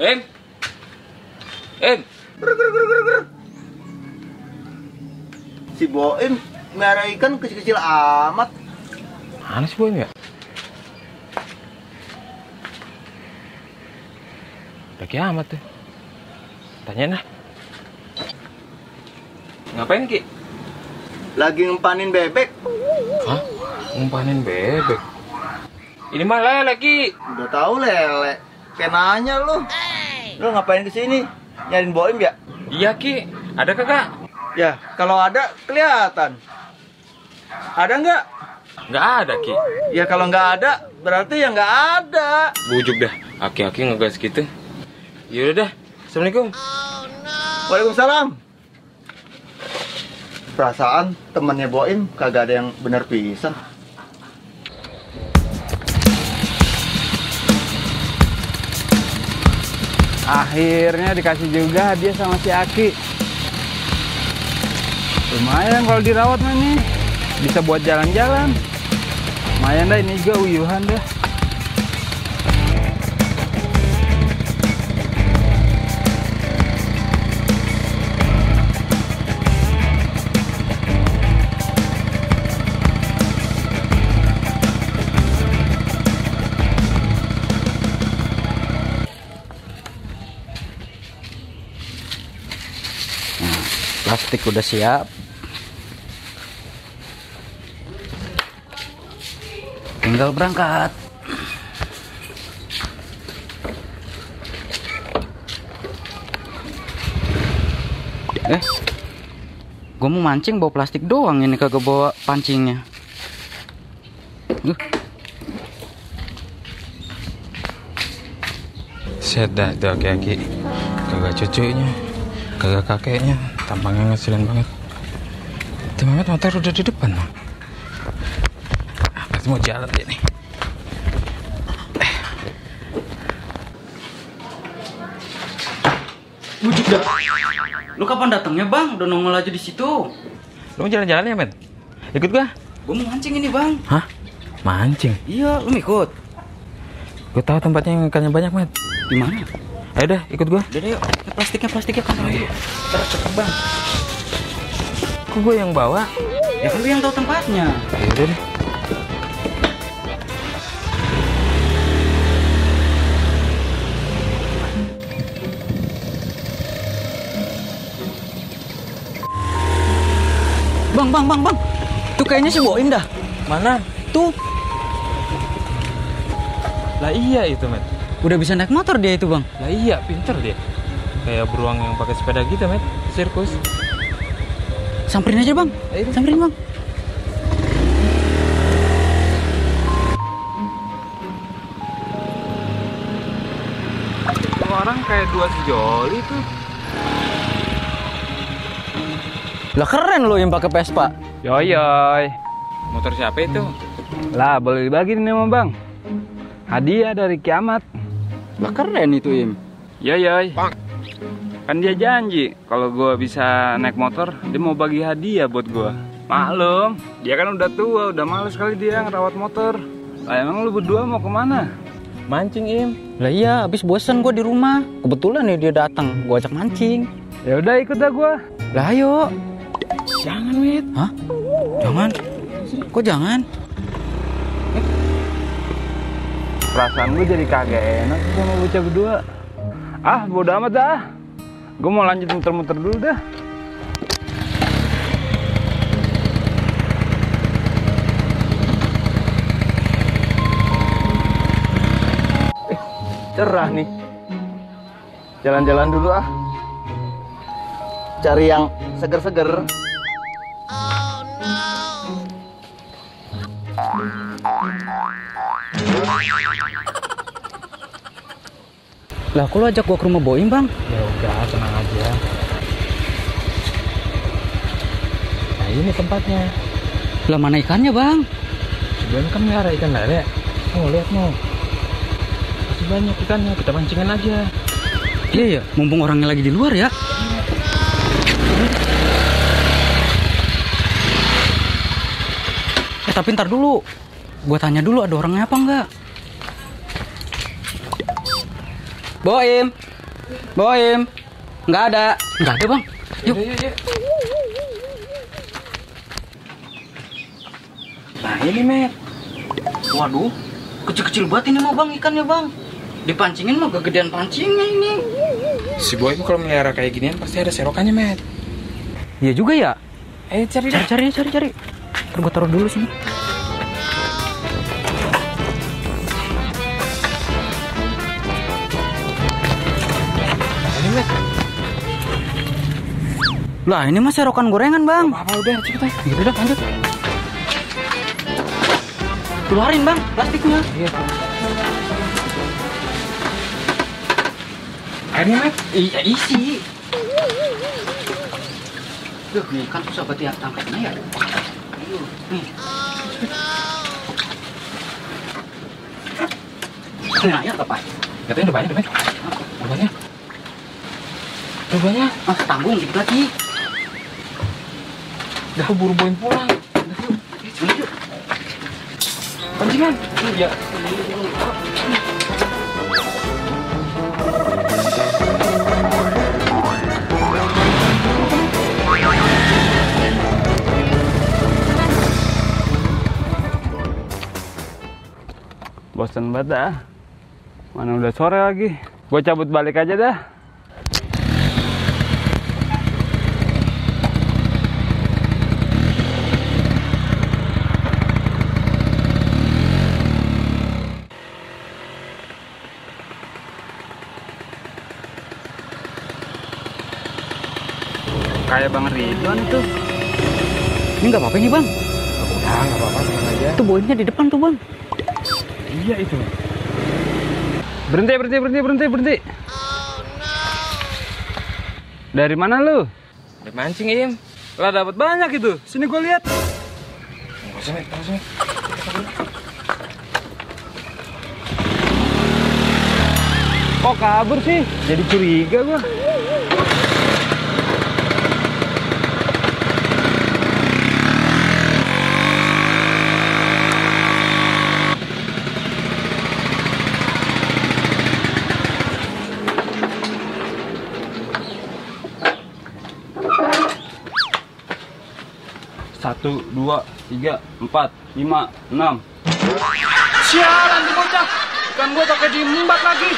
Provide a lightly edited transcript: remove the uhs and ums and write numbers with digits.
Em. Em. Si Boim merah ikan kecil-kecil amat. Mana sih Boim ya? Udah kiamat tuh. Tanyain lah. Ngapain Ki? Lagi ngempanin bebek. Hah? Ngumpanin bebek? Ini mah lele Ki. Udah tahu lele. Kayak nanya lu. Lu ngapain kesini? Nyariin Boim ya? Iya Ki. Ada kagak? Ya, kalau ada kelihatan. Ada nggak? Nggak ada Ki. Ya kalau nggak ada, berarti ya nggak ada. Bujuk dah. Aki-aki ngegas gitu. Yaudah dah. Assalamualaikum. Waalaikumsalam. Perasaan temannya Boim kagak ada yang benar pisan. Akhirnya dikasih juga hadiah sama si Aki. Lumayan kalau dirawat mah nih. Bisa buat jalan-jalan. Lumayan dah, ini juga uyuhan dah. Plastik udah siap. Tinggal berangkat. Gue mau mancing bawa plastik doang, ini kagak bawa pancingnya. Set dah tuh aki-aki. Kagak cucunya, kagak kakeknya. Tampangnya ngeselin banget. Itu banget motor udah di depan loh. Pasti mau jalan dia nih. Bujuk dah. Lu kapan datangnya bang? Udah nongol aja di situ. Lu mau jalan-jalan ya men? Ikut gua? Gue mau mancing ini bang. Hah? Mancing? Iya, lu mau ikut? Gue tahu tempatnya yang ikannya banyak men. Di mana? Ayo dah ikut gua. Udah deh, yuk. Plastiknya kan dulu. Cepet bang. Kok gue yang bawa? Ya kan lu yang tahu tempatnya. Yaudah deh. Bang. Tuh kayaknya si Boim dah. Mana? Tuh, Lah iya itu men. udah bisa naik motor dia itu bang. Lah iya pinter dia. Kayak beruang yang pakai sepeda gitu men. Sirkus. Samperin aja bang. Ayo. Samperin bang. Orang kayak dua sejoli tuh. Lah keren lo yang pakai Vespa. Yoyoy. Motor siapa itu? Lah boleh dibagi nih sama bang. Hadiah dari kiamat. Lah keren itu Im. Yoyoy. Kan dia janji kalau gua bisa naik motor, dia mau bagi hadiah buat gua. Maklum, dia kan udah tua, udah males kali dia ngerawat motor. Lah emang lu berdua mau kemana? Mancing Im. Lah iya, abis bosen gue di rumah. Kebetulan nih dia datang, gue ajak mancing. Ya udah ikut dah gua. Lah ayo. Jangan Mit. Hah? Jangan? Kok jangan? Perasaan gue jadi kagak enak sama bocah berdua. Ah, bodo amat dah. Gue mau lanjut muter-muter dulu dah. Cerah nih. Jalan-jalan dulu ah. Cari yang seger-seger. Lah kok lu ajak gua ke rumah Boim bang? Ya udah, tenang aja. Nah ini tempatnya. Lah mana ikannya bang? Sebelumnya kan melihara ikan lele. Oh lihat mau. Masih banyak ikannya, kita mancingin aja. Iya ya, mumpung orangnya lagi di luar ya. Tapi ntar dulu. Gua tanya dulu ada orangnya apa enggak. Boim. Boim. Nggak ada. Nggak ada, Bang. Yuk. Yuk. Nah ini, Met. Waduh, kecil-kecil banget ini mah, Bang, ikannya, Bang. Dipancingin mah kegedean pancingnya ini. Si Boy kalau melihara kayak ginian pasti ada serokannya, Met. Iya juga ya. Cari. Cari. Ntar gua taruh dulu sini. Ini, Met. Lah, ini mah serokan gorengan, Bang. Apa udah cepet aja. Gitu dah, lanjut. Keluarin, Bang, plastiknya. Iya. Airnya, Met. Iya, isi. Duh, nih kan susah berarti angkatnya ya. Ayo, nih. Banyak apa? Katanya udah banyak, Met. Udah banyak. Ah, tanggung dikit lagi. Udah buru Boy pulang. Yuk. Pancingan. Iya. Bosan banget dah. Mana udah sore lagi. Gue cabut balik aja dah. Kayak Bang Ridwan tuh. Ini nggak apa-apa nih, Bang. Ah, nggak apa-apa, tenang aja. Tuh boimnya di depan tuh, Bang. Iya itu. Berhenti. Dari mana lu? Dari mancing, Im. Lah dapat banyak itu. Sini gua lihat. Enggak usah, Met. Kok kabur sih? Jadi curiga gua. Satu, 2, 3, 4, 5, 6. Sialan tuh bocah. Ikan gua pakai diembat lagi.